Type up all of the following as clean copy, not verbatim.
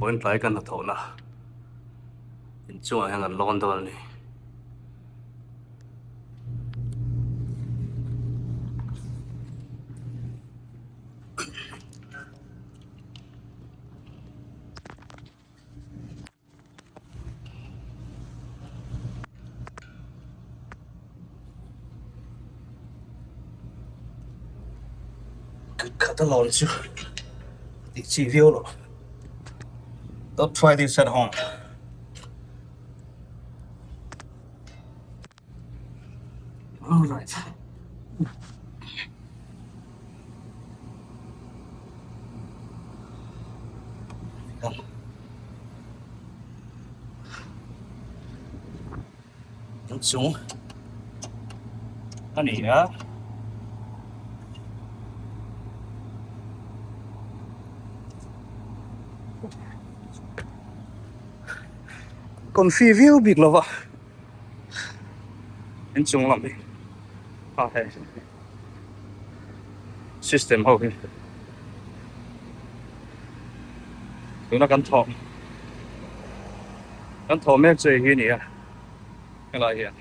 Vawiin tlai ka hnathawhna inchungah hian kan lawn dawn a ni. Kut khat a lawn chu tih chi viau lo. Don't try this at home. All right. Inchung a ni a. Confi viau bik lova. Inchung lam hi a hei system ho hi tuna kan thawh kan thawh mek chu hei hi a ni a helai hian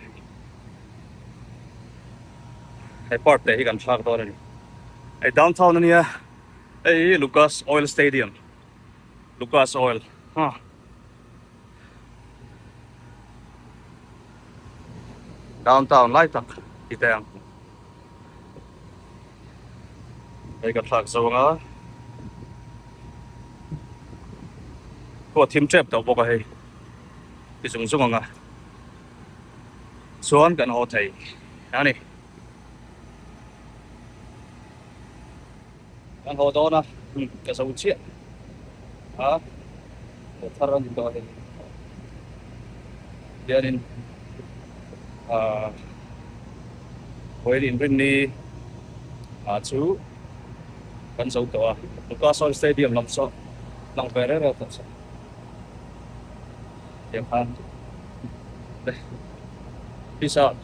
he part te hi kan thlak dawn a ni hei downtown a nia hei hi Lucas Oil Stadium Lucas Oil huh. Downtown lai tak ti teh ang. Hei ka thlak zo anga khua thim tep tawh bawk a hei ti chung chung anga chuan kan haw thei a ni. Kan haw dawn a, ka zo chiah a, haw thar a ni tawh hei. Hianin aaa vawiin inrinni ah chu kan zo tawh a, Lucas Oil Stadium lam saw lang ve reng reng tawh se tiang khan peace out.